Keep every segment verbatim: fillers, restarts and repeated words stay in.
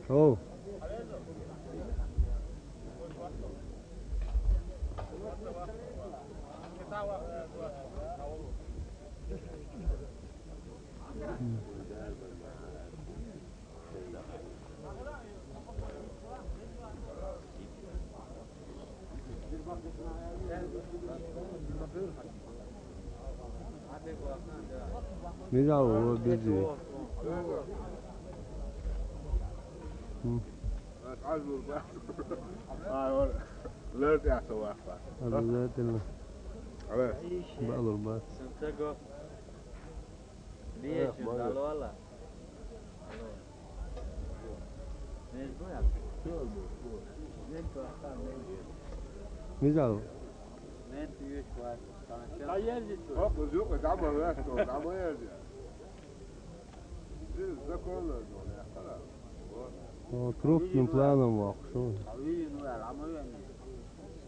Oh. Mira, o Bezi. Hmm. Lört ya sawah. Hadi lört ya. Alright. Bak, lört bak. Diye şu dalo ala. Mizal. Yok, yok, tamam, evet, tamam, evet. Biz zakonla böyle yapalım. O, krupnim planom ovako, što?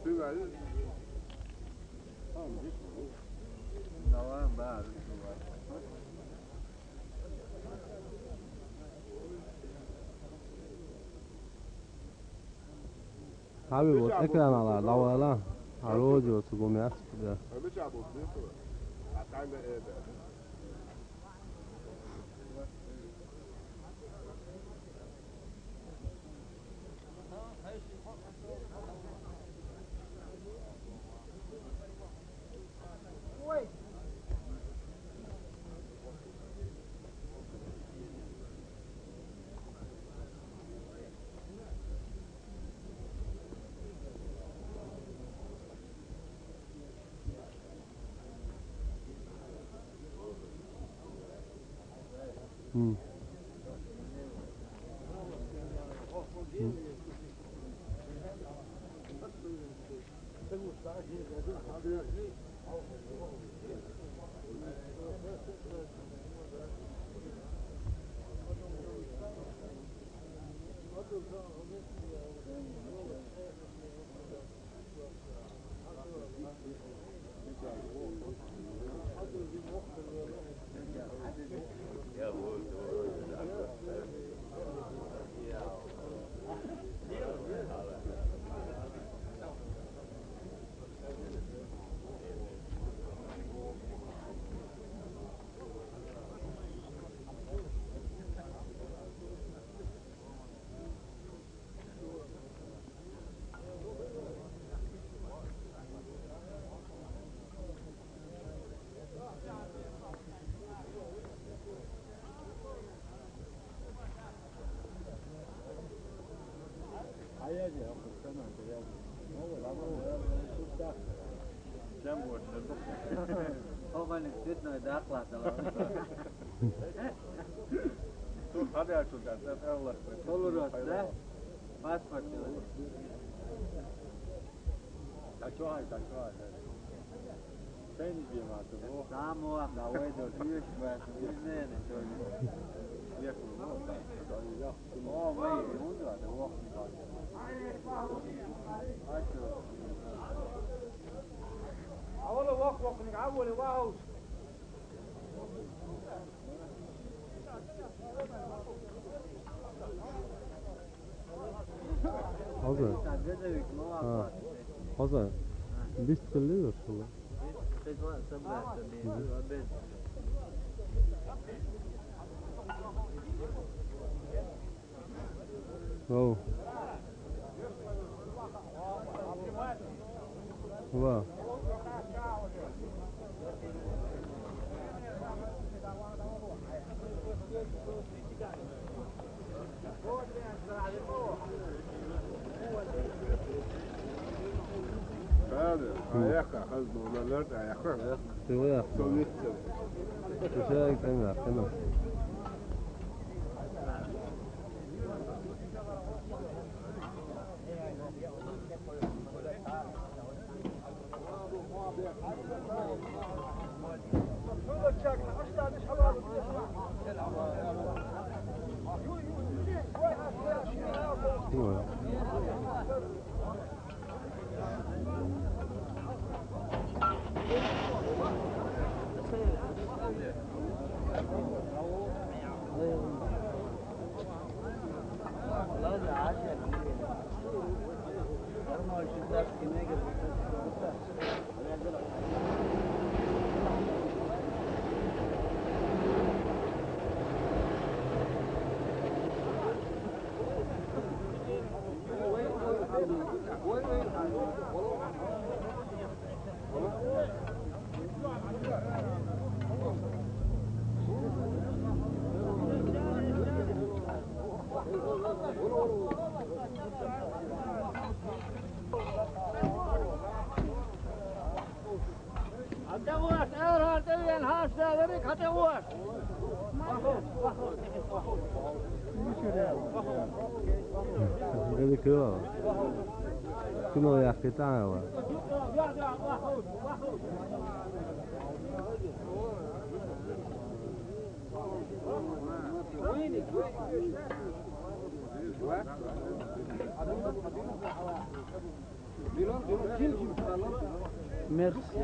Siz ali? Tamam, ba. Abi, bu ekran ala, la wala. Alo, jo, tu gome as. Hmm. Hovanik sitno je dakla, da. Tu hadi, ja ću ga, da, da, da. Polurost, da? Pasport ili? Da, čuvaj, da, čuvaj, da. Sen izbijemo, to bo. Samo ovako, ovo je do ključ, koja se izmene, to je. Iako, no, da, da, da. Ovo je, onda, da, ovo. Ajde. A ovo, ovo, ovo, ovo, ovo. Hazır. Ha. Hazır. Biz tıkılıyoruz şurada. Oh. Wow. Hadi, ayakta, hadi, normaller de ayakta. Ayak, kırmızı ayak. Sovyet. Dışarı gitmem lazım, tamam. Dedik ya. Kino ya kitana wa. Merci.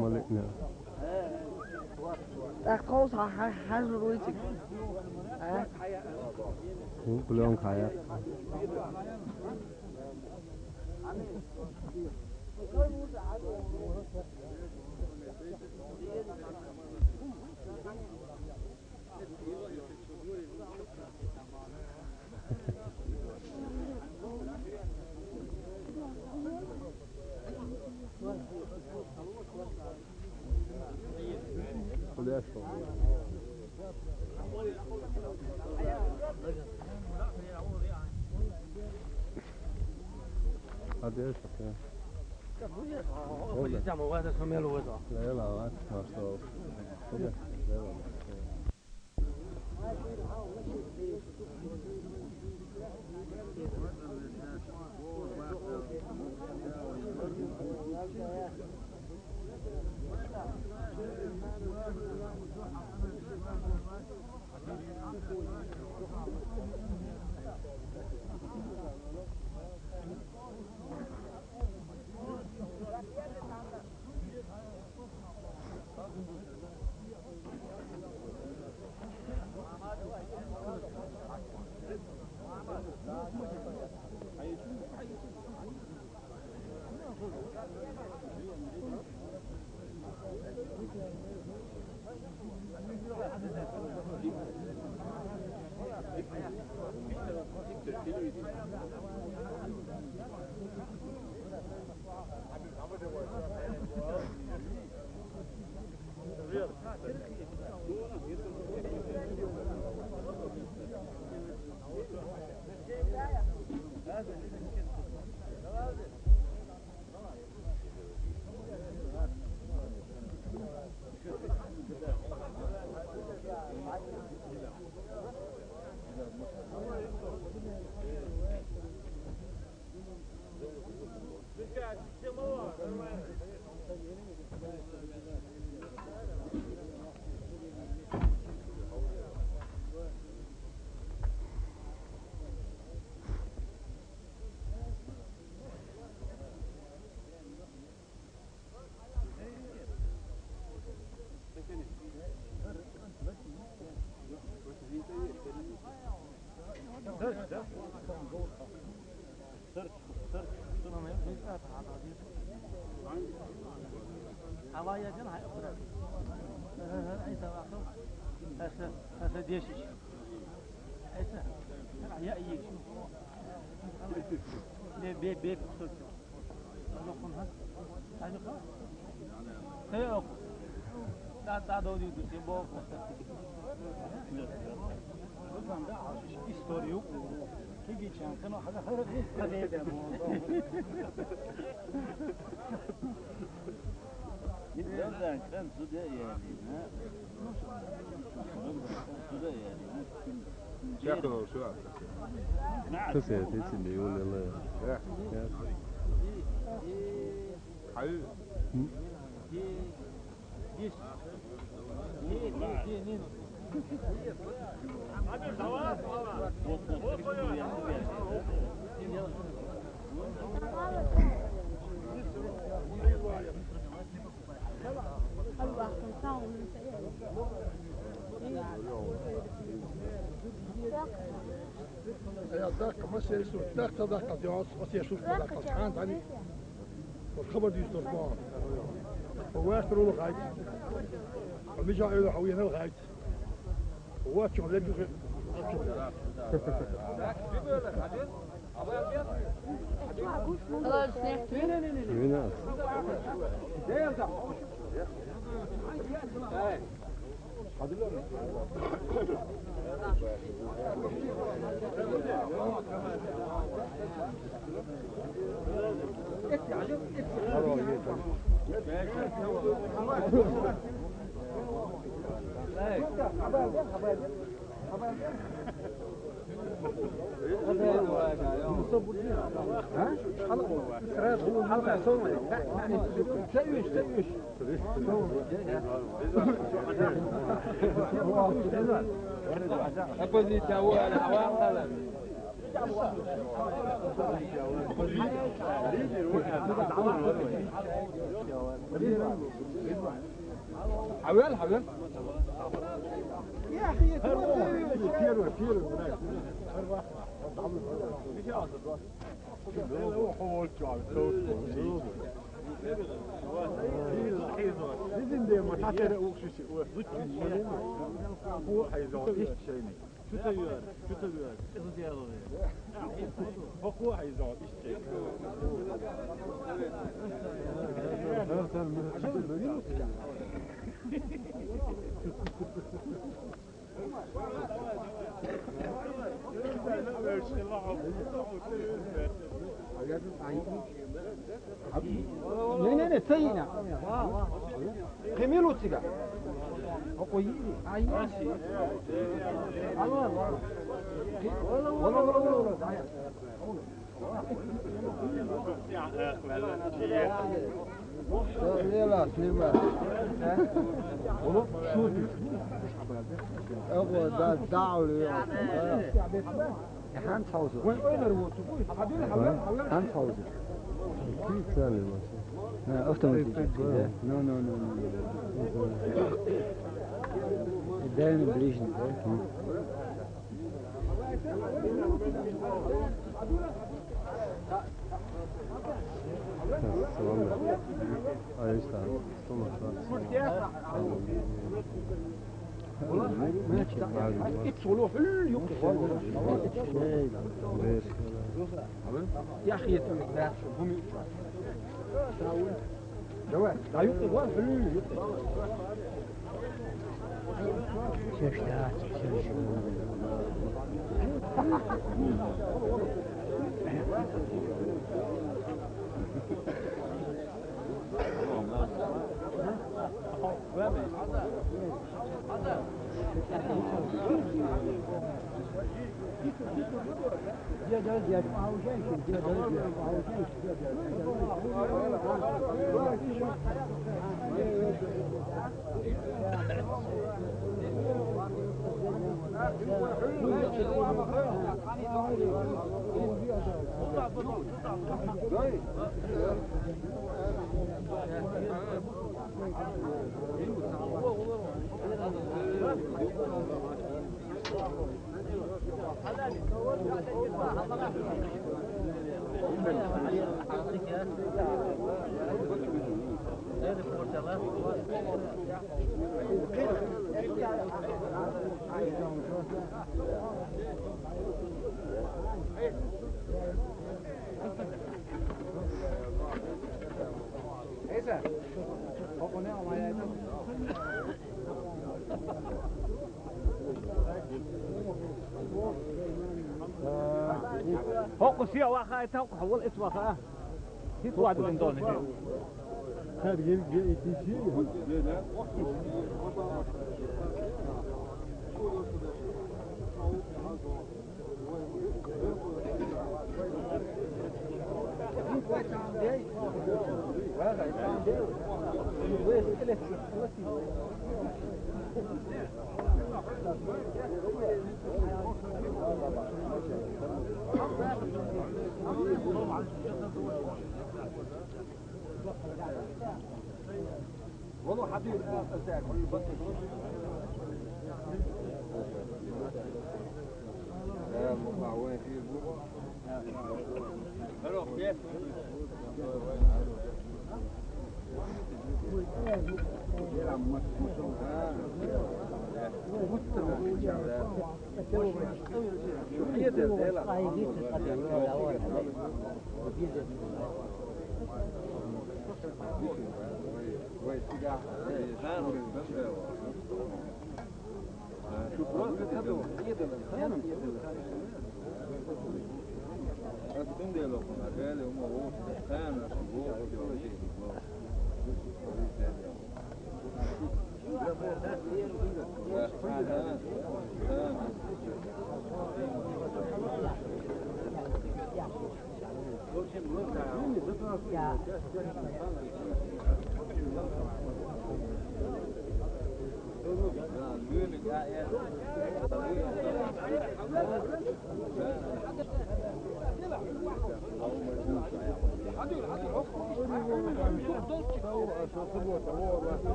Мalik ne. Так, тоғыз, ха-, ха-, хажыр ойчик. А? Бу, блёнка, я. Hadi yaşa. Oldu. Ela, ela, ela. Kız ya, hepsinde yol yalı. Ya. Ya. Hayır. يا دق ما سير سوت دق دق يا سير سوت دق سبحان تاني. والخبر دي يستر ما هو واش ترو غايت. ومجا إلى حوينا الغايت. هو شو لك؟ حوال حوال. يا أخي، كيلو، كيلو. Şu seviyor, şu seviyor. Kızı diyor oraya. Bak o hayzo işte. Ne, ne, ne, tsayina. Kemilu tsiga. Oko yi. Ayi. Alo, alo. Wala, wala, wala, wala. Aya. Snimaš, snimaš. Oğlum, şu Evo, da, da, alo. Hans Hauser. Hans Hauser. Kriegszähne, was? Ja, auf der Musik. No, no, no, no, no. Deine Bližnje, da? Selam. Alo, işte. Tamam, tamam. Hiç solu hül yok. Şey, ya, yetim, ben şu, bunu Давай, дают его, блин. Neyse. O, o ne ama ya? Hoku siya waka ita hoku hawal is waka. Hit wa din don. Her gel gel itisi.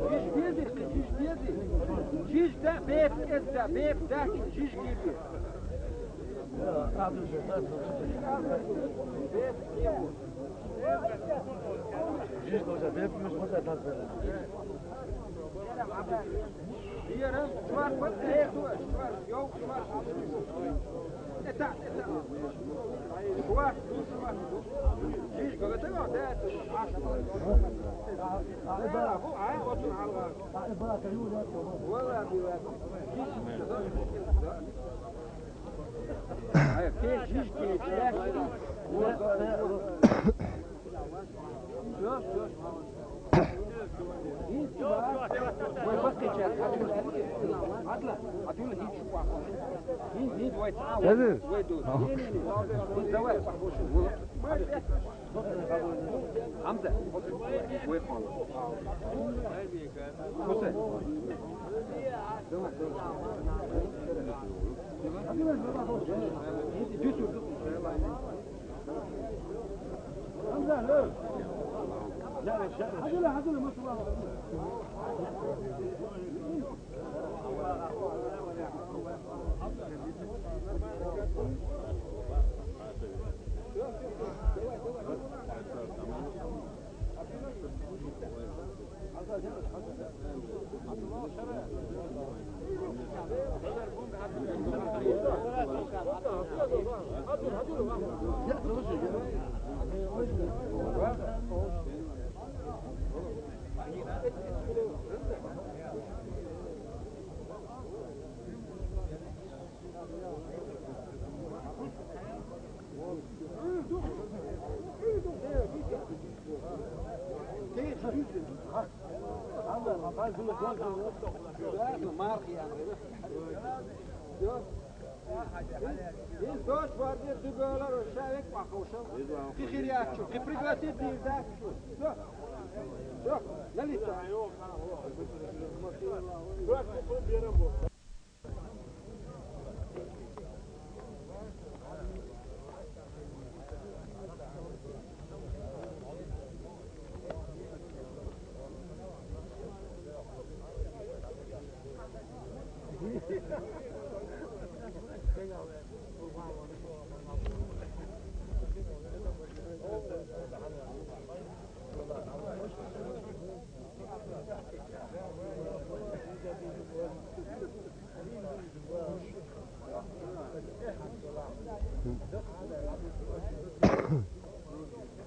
Жиж дезий, жиж дезий. Жиж да, беп, эз да, беп да, жиж гиби. Hazır. Hamza.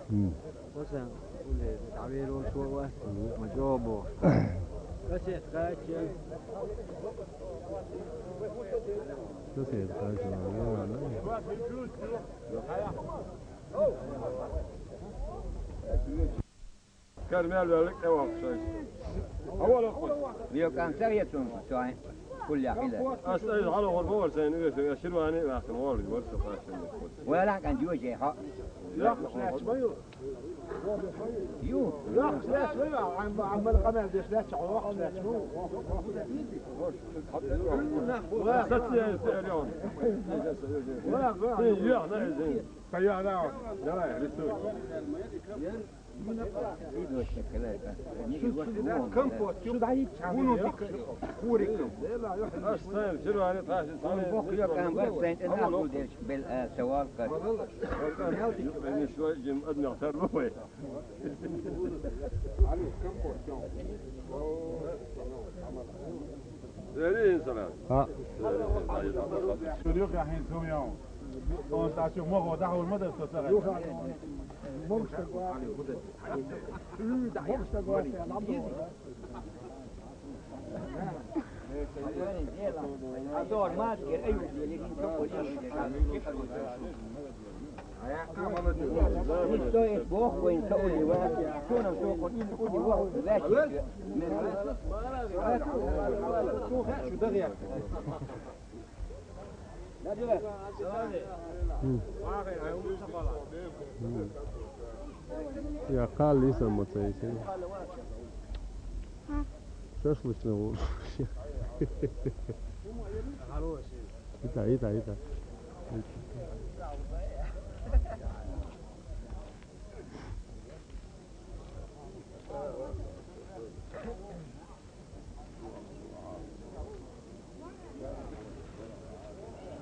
Hm. Cosa vuole? Avere un suo guasto? Ma dopo. Cosa è faccio? Cosa è faccio? Kar mel verlik, ewa, kuşay. Hava lokma. Yok, Antalya tun, tuay. Kul ya kila. As ay halo horba var sen, üye sen, aşırı hani, bakın, var, var, sokağa sen. Wala kan diyor şey, ha. Yok, Yok, yok, yok, عم عم القمر ديش لا تعوق، لا تعوق. Satıyor, söylüyorum. Yok, ne izin? Kaya ne o? Nereye? Resul. Kompot. Şunu da hiç. Bunu dikkat. Huri. Aslan, şirvani taşı. Bok yok, kan bak sen, ne yapıyorsun? Bel, e, seval kar. Ben şu cim adına tarla koy. Verin sana. Ha. Yok ya, henüz yok ya. On saat çok mu o da olmadı, sosa. Yok abi. Bok işte bu. Bok işte bu. Ador, madre, ayuh, Стоит Бог, квен саулива, что нам только не будет, Бог, значит. Hm. Hm. Ya, kal, insan masayı. Шашлычный. Хороший. Ита, ита, ита.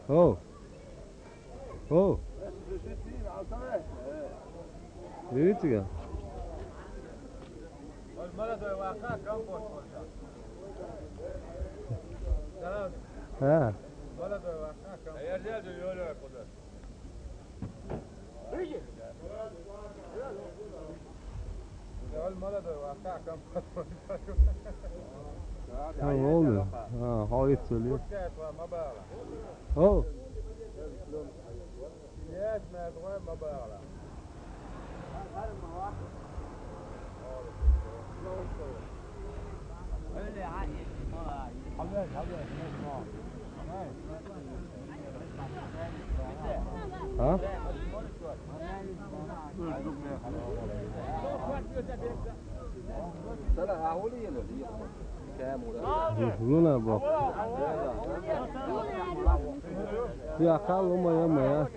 О. О. Видите? А. Tamam, oldu. Ha, hava geçiyor. О. Ha? Luna bak. Ya kalma ya maya.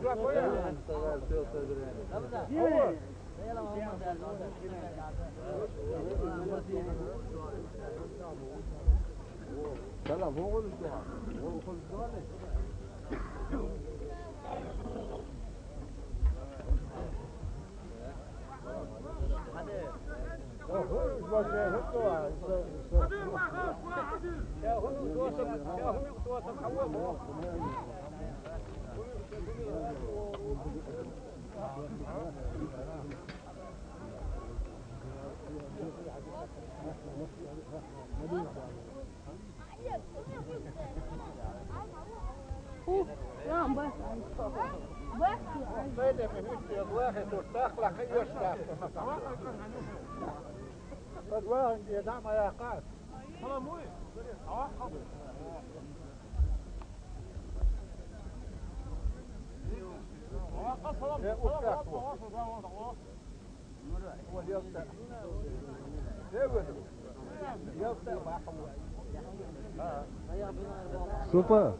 Супа.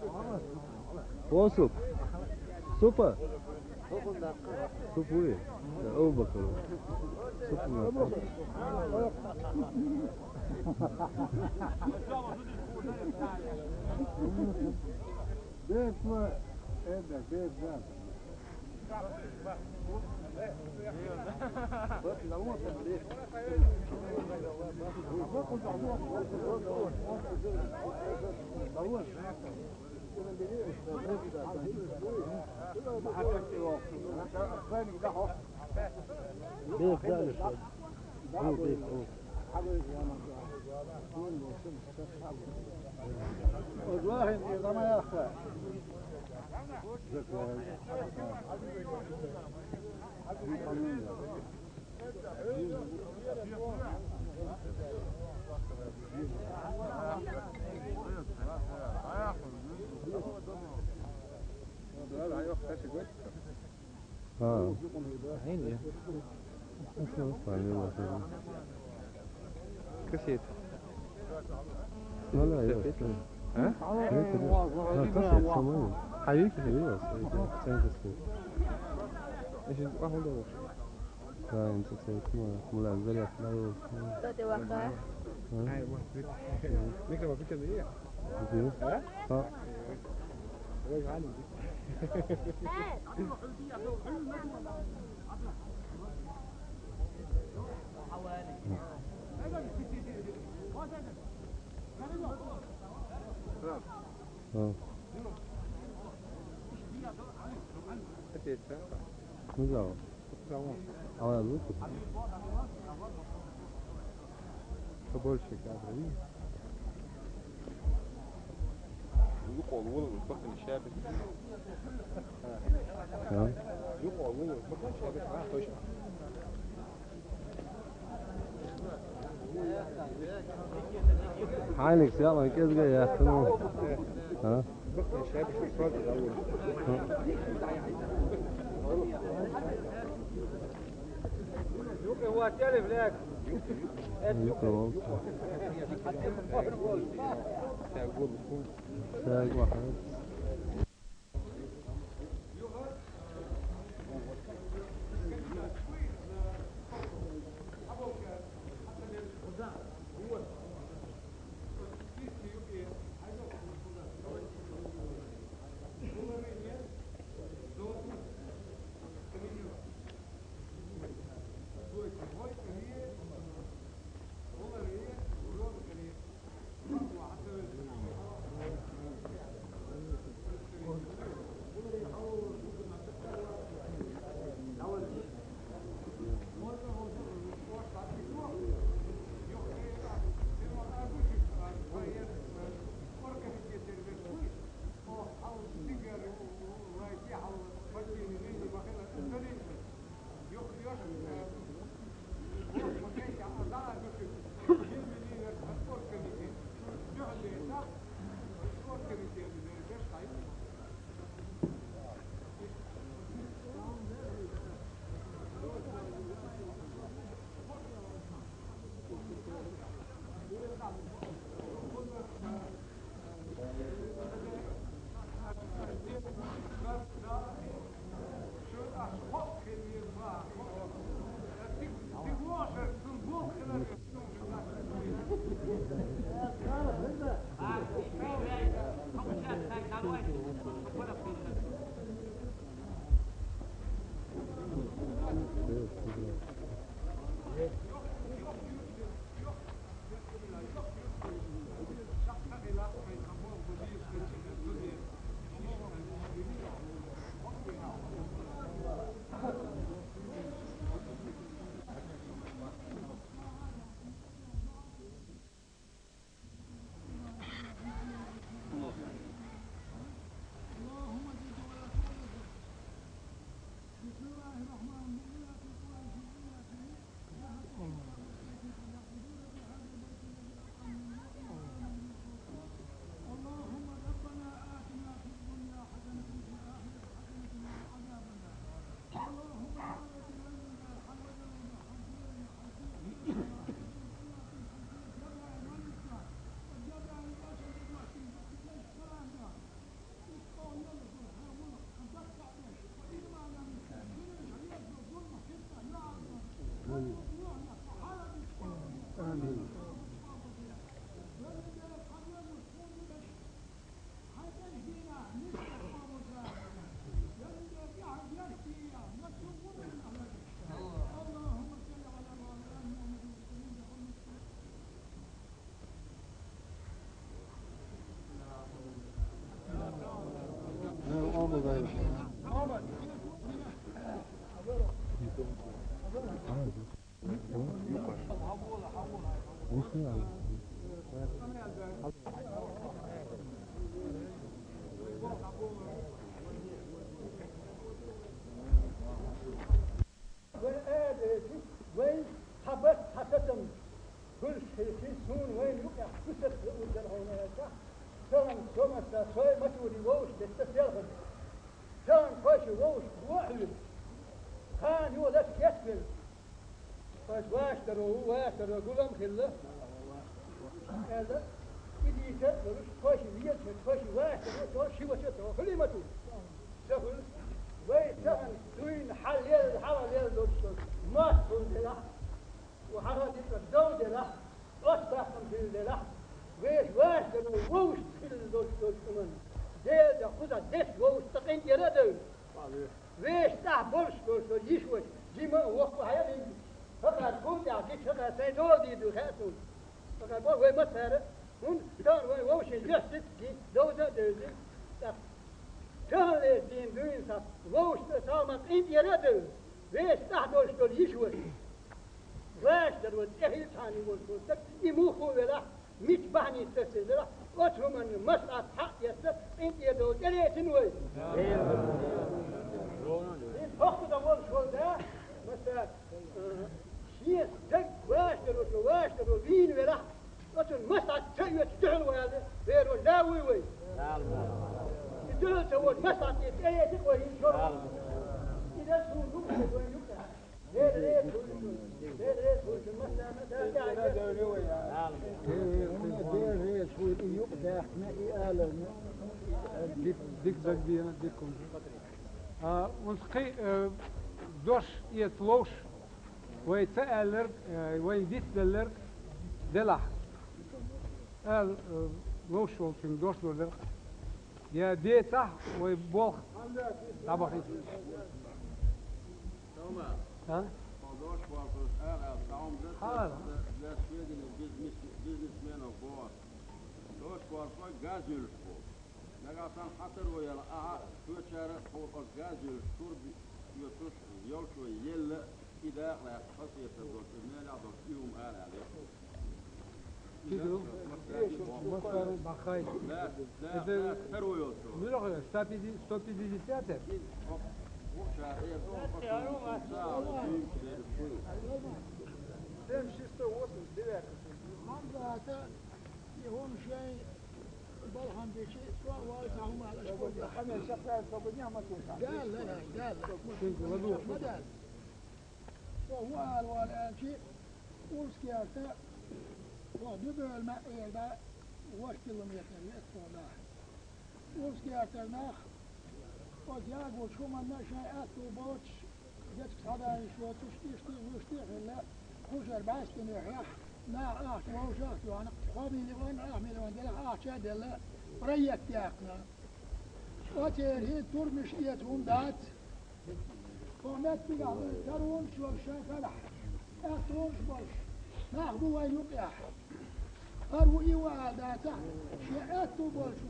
О, суп. Супа. Суп уй. О, бакалу. Суп на. Бес ма, эда, бес, да. Ha. Nasıl? Спасибо. Ну да, я. А? Нет, нет. А, как это самое? А есть? Есть, есть, есть. Центр стоит. Значит, а, ну да. Да, интересно, ну, ну да, заряд, да, вот. Да, ты вахта. А? Ай, вот, видишь. Микрофон включён, да? Где? А? А. Ой, Ваня. А. Ну да. А вот тут побольше кадра, видишь? Юкъа, вон, вон, бакъ, не шабит. А? Юкъа, вон, вон, бакъ, не шабит. А, точно. Хайнекс, я вон, кез га, я, ну. А? Бакъ, не шабит, сразу, да, вон. Юкъа, вон, теле, блядь. Юкъа, вон. Так, вот. آمين. Вай аьлла, вай хьабат хьасатам, хӀуш хилчи, суна вайна юкъехь хӀусат хуур дара хьуна аьлча, тахана со масса, со а Матури вовшах детташ селхана. Тахана тхойша вовшах ву а хьуьйра. Кхана йолаш кечвелла. Аш вашдаро ву, вашдаро гулам хилла. Аьлла, и дийца а луш, тхойша везача, тхойша вашдаро, тхо ши вача, тхо хилий ма ду. Ца хуьлу. Вай тахана дуьйна хьаллел, хьаллел долуш долу мостагӀ делахь, ва хьара дика дов делахь, оццахкам хилла делахь, вешан вашдаро вовшах хилла долуш долчу хӀуманна, Делан кхузахь деш вовшах ца къинтӀера а девлла. Вешан тӀехь болуш долу со йиш ваша, жима а воккха хьаелла, хӀокхара кху тӀехь гича, хӀокхара сайн дола дийр ду хаьа суна. ХӀокхара боху вай массара, хӀунда тахана вайн вовшийн юьхь сица гина, довза а девзина, тӀаккха таханлерчу дийнан дуьйна схьа вовшах тӀе салма къинтӀера а девлла, вешан тӀехь долуш долу йиш ваша. Вашдаро тӀе хила цхьаьна волуш волу стаг, и муха а велахь, мича бахьаница тасийна делахь, оцу хӀуманна массаьрца хьакъ эцна, къинтӀера довла тӀелецина вай. ХӀокху дан волуш волу да, массаьрца, шен стаг вашдаро, вашдаро вийна велахь, оцунна массаьрца ца оьцуш дуьхьал вала, вер волу да вуй вай. И дуьхьал ца волуш массаьрца тӀелеци вай, хӀинца шура. И дан суна юкъа, вай юкъа. Дера реза хуьлда шуна. Дера реза хуьлда шуна. Массарна а Дала тӀаьхье дерг. Дера реза хуьлда и юкъадаьхна, и аларна. Дик, дик даг бийна, дик хӀума. А, унс кхин, э, дош эца ловш, вай ца аьлларг, э, вайна дицделларг делахь. Ала, э, ловш волчун дош лур дара. Я децахь, вай болх дӀабахийта. А? Хьала. Бизнесменов боху. Дош боху, газ юьллуш боху. Нагахь санна хьан таро яла ахьа, кхечара а тхуна оцу газ юьллуш турба оьцуш йолчо елла, и дакъа лаьцна хазахетар долчу, и мелехь долчу и хӀума ара аьлла. КхидӀа? Массарна баххай. Лаьцна, лаьцна, лаьцна таро йолчо. Муьлха, сто пятьдесят, сто пятьдесят? Семь шестьсот восемьдесят девятый. Хьамзата, и хӀума шайн балхам бичи, со а вала цхьа хӀума аьлла, аша кхузахь. Дала, Дала. Шуьнга ладугӀуш ма даьлла. Со хӀун ала вала аьлчи, Урс-Керта, тхо Дуьбевлла маьӀӀера дӀа ворхӀ километр ю тхо нах. Урс-Кертара нах, оцу ягучу хӀуманна шайн аьтту боцуш, дечиг схьадайна йиш йоцуш, иштта а, вуьшта а хилла, кхушара бӀаьстенехь, наха ахча вовшах а тоьхна, пхо миллион, ах миллион делахь ахча а делла, проект яьккхина. Оцеран хӀинца турмаш эца хӀума дац. Кхо меттигахь вай таронаш йолуш шайн карахь, аьттонаш болуш нах бу вайн юкъехь. ХӀара ву, и ву ала дацахь, шен аьтту болчо,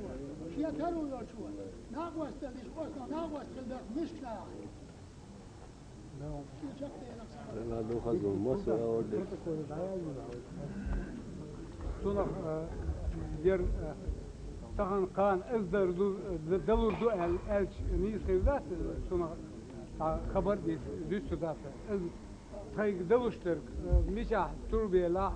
шен таро йолчо накъосталла дича, оцунах накъост хила деза мискачу нахах. Цунах, э, дер, э, тахана кхана иза дар ду, д-, далур ду аьл-, аьлча, нийса хир дац, э, цунах, а, хабар а дуьйцур дац. Иза тхайга далуш дерг, э, мичахь турба елахь.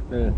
เออ